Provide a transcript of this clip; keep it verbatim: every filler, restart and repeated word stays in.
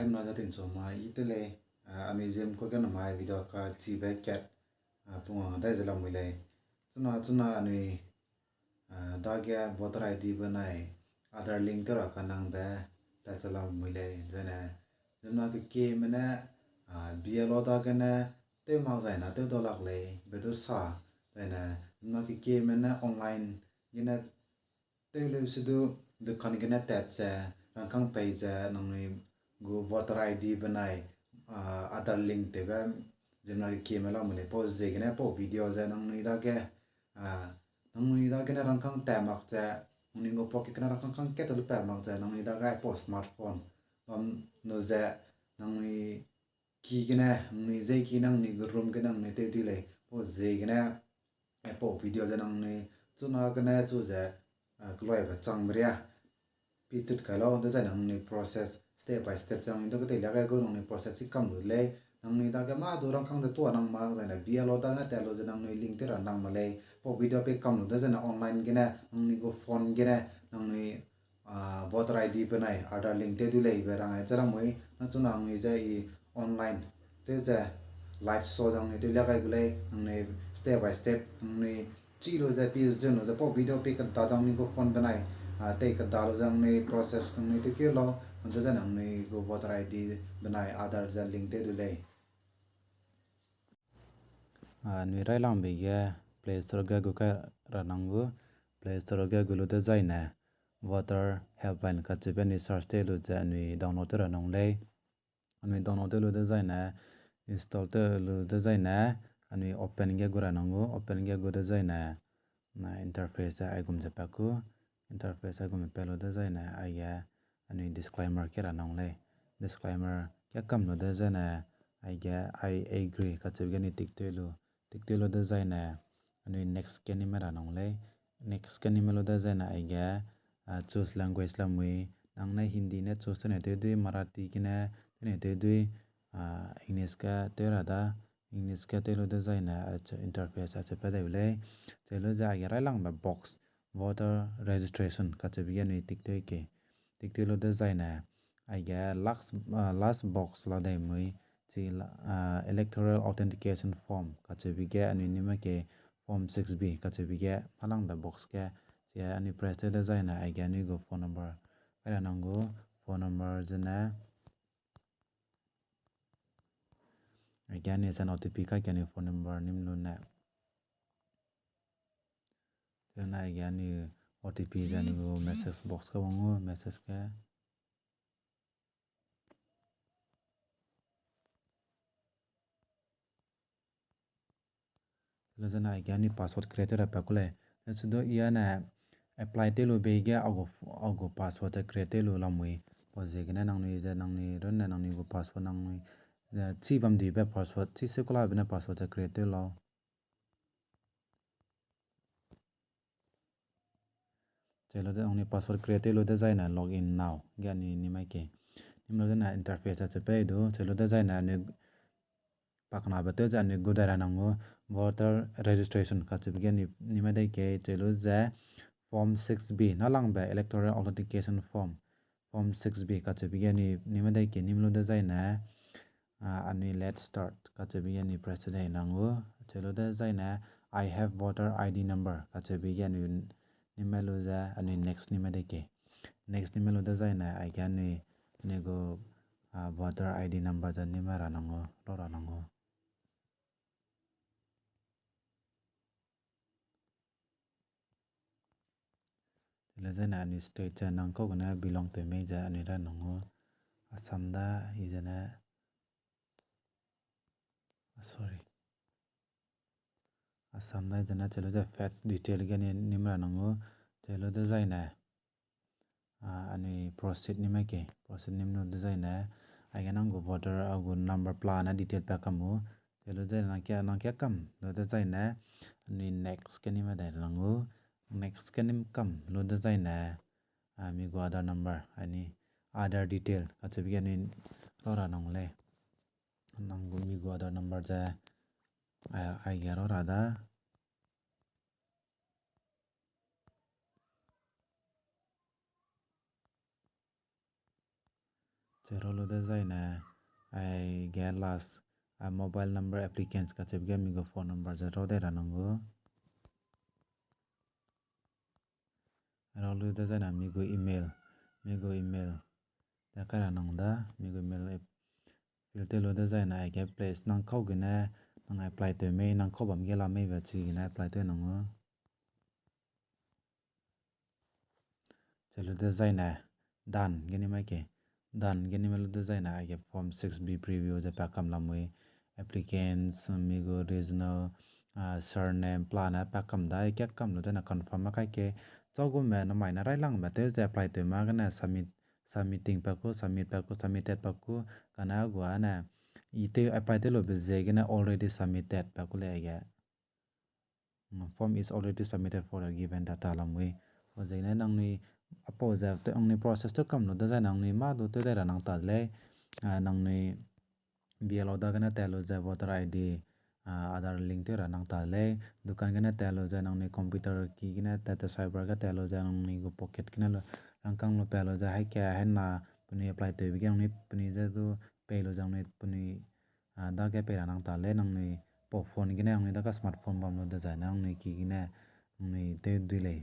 Ziemmena ze tingchu mai i te lei, a, anui Zeme ku ge namai video kachibe kat, a, pungwang dai ze lamui lei. Chuna, chuna anui, a, dage voter I D benai Aadhaar link tew ra kanangbe tat ze lamui lei. Zene, ziemmena kekieme ne, a, B L O dagene tew mak zaina tew dau lak lei, be du sa, zene, ziemmena kekieme ne online gene tew leu se du, dukan gene tat ze, rangkâng pei ze, nangnui gu voter I D benai, a, Aadhaar link tewbe, ziemmena kekieme lamui lei, pau ziegene pau video ze nangnui dage, a, nangnui dagene rangkâng tat mak ze, nangnui gu pocket gene rangkâng kangkat lu pat mak ze, nangnui dage aipau smartphone bam lu ze, nangnui ki gene, nangnui zei ki nangnui gu room gene nangnui tew di lei, pau ziegene, aipau video ze nangnui chuna gene chu ze, a, keloibe changbe ria pi tut kai lau, dezaine nangnui process step by step ze nangnui du keteilia gai gu nangnui process chi kam lu lei, nangnui dage mâ du rangkâng ze tua nang mak zaine B L O dagene tat lu ze nangnui link tew ra nang mak lei, pau video pei kam lu dezaine online gene, nangnui gu phone gene, nangnui a, voter I D benai Aadhaar link tew du lei be rang ai ze lamui, na chuna nangnui ze i online tew ze live show ze nangnui tewlia gai gu lei, nangnui step by step, nangnui chi lu ze pi zun lu ze pau video pei kada ze nangnui gu phone benai, a, tei kada lu ze nangnui process nangnui tewkeu lau, nangnui ze nangnui gu voter I D benai Aadhaar ze link tew du lei. A, anui railangbe ge Play Store ge gu kai ra nang gu, Play Store ge gu lu dezaine, Voter Helpline kacheube anui search tew lu ze anui download tew ra nang lei. Anui download tew lu dezaine, install tew lu dezaine, anui open ge gu ra nang gu, open ge gu dezaine, na interface aigum ze pa ku, interface aigum ze pa lu dezaine, aige anui disclaimer ke ra nang lei. Disclaimer ke kam lu dezaine, aige I agree kacheube ge anui tick tew lu, tick tew lu dezaine, anui next ge nime ra nang lei. Next ge nime lu dezaine aige, a, choose language lamui, nang ne Hindi ne choose tew ne tew dui, Marathi gene tew ne tew dui, a, English ge tew ra da, English ge tew lu dezaine, a, interface acheu pa dai u lei. Cheu lu ze aige railangbe box, voter registration kacheube ge anui tick tew ke. Tick tew lu dezaine, aige last, a, last box la dai mui, chi, a, electoral authentication form kacheube ge anui nime ke form six B kacheube ge nalangbe box ge, chi anui press tew dezaine aige anui gu phone number kai ra nang gu, phone number zene, aige anui send O T P kai ke anui phone number nim lu ne. Tena aige anui O T P ze anui gu message box ge wang gu, message ge. Tela zena aige anui password create tew ra pa ku lei. Lesu du i ane apply tew lu bei ge a gu, a gu password ze create tew lu lamui. Pau ziegene nangnui ze nangnui runne nangnui gu password nangnui, eh, chi bam dibe password, chi sekulabe ne password ze create tew lau. Chelu de nangnui password create tew lu dezaine login now ge anui nim ai ke. Nim lu dena interface acheu pei du, chelu dezaine anui paknabe tew ze anui gu dai ra nang gu voter registration kacheube ge anui nim ai dei ke, chelu ze form six B nalangbe electoral authentication form, form six B kacheube ge anui nim ai dei ke, nim lu dezaine, a, anui let's start kacheube ge anui press tew dai nang gu, chelu dezaine I have voter I D number kacheube ge anui nim ai lu ze anui next nim ai dei ke. Next nim ai lu dezaine aige anui, anui gu, a, voter I D number ze nim ai ra nang gu, lau ra nang gu. Chelu zene anui state ze nang kau gene belong tew mei ze anui ra nang gu. Assam da i zene, ah, sorry. Assam da i zene chelu ze fetch detail ge anui nim ra nang gu. Chelu dezaine, a, anui proceed nim ai ke. Proceed nim lu dezaine, aige nang gu voter a gu number pla ne detail pa kam gu. Chelu ze nang kia, nang kia kam lu dezaine, anui next ge nim ai dai ra nang gu. Next ge nim kam lu dezaine, a, mi gu Aadhaar number, anui Aadhaar detail kacheube ge anui lau ra nang gu lei. Nang gu mi gu Aadhaar number ze, a, aige lau ra da. Che rau lu dezaine, aige last, a mobile number applicants kacheube ge mi gu phone number ze rau dai ra nang gu. Rau lu dezaine mi gu email, mi gu email de kai ra nang da, mi gu email fill tew lu dezaine aige place nang kau gene, nang apply tew mei, nang kau bam ge la meibe chigene apply tew nang gu. Che lu dezaine, done gene mai ke. Done gene mai lu dezaine aige form six B preview ze pa kam lamui. Applicants, mi gu regional, surname, pelane pa kam da, aige kam lu dene confirm ma kai ke. Chau gume namai ne railangbe tew ze apply tew ma gene submit, submitting pa ku, submit pa ku, submitted pa ku, kane a gu ane, i tew apply tew lube ziegene already submitted pa ku lei aige. Form is already submitted for the given data lamui. Pau ziegene nangnui, apau ze nangnui process tew kam lu dezaine nangnui mâ du tew dai ra nang ta de lei, nangnui B L O dagene tat lu ze voter I D, Aadhaar link tew ra nang ta de lei. Dukan gene tat lu ze nangnui computer ki gene tat te cyber ge tat lu ze nangnui gu pocket gene lu rangkâng lu pat lu ze haika hena penui apply tewbe ge nangnui penui ze du pei lu ze nangnui penui dage pei ra nang ta lei nangnui pau phone gene nangnui dage smartphone bam lu dezaine nangnui ki gene nangnui tew dui lei.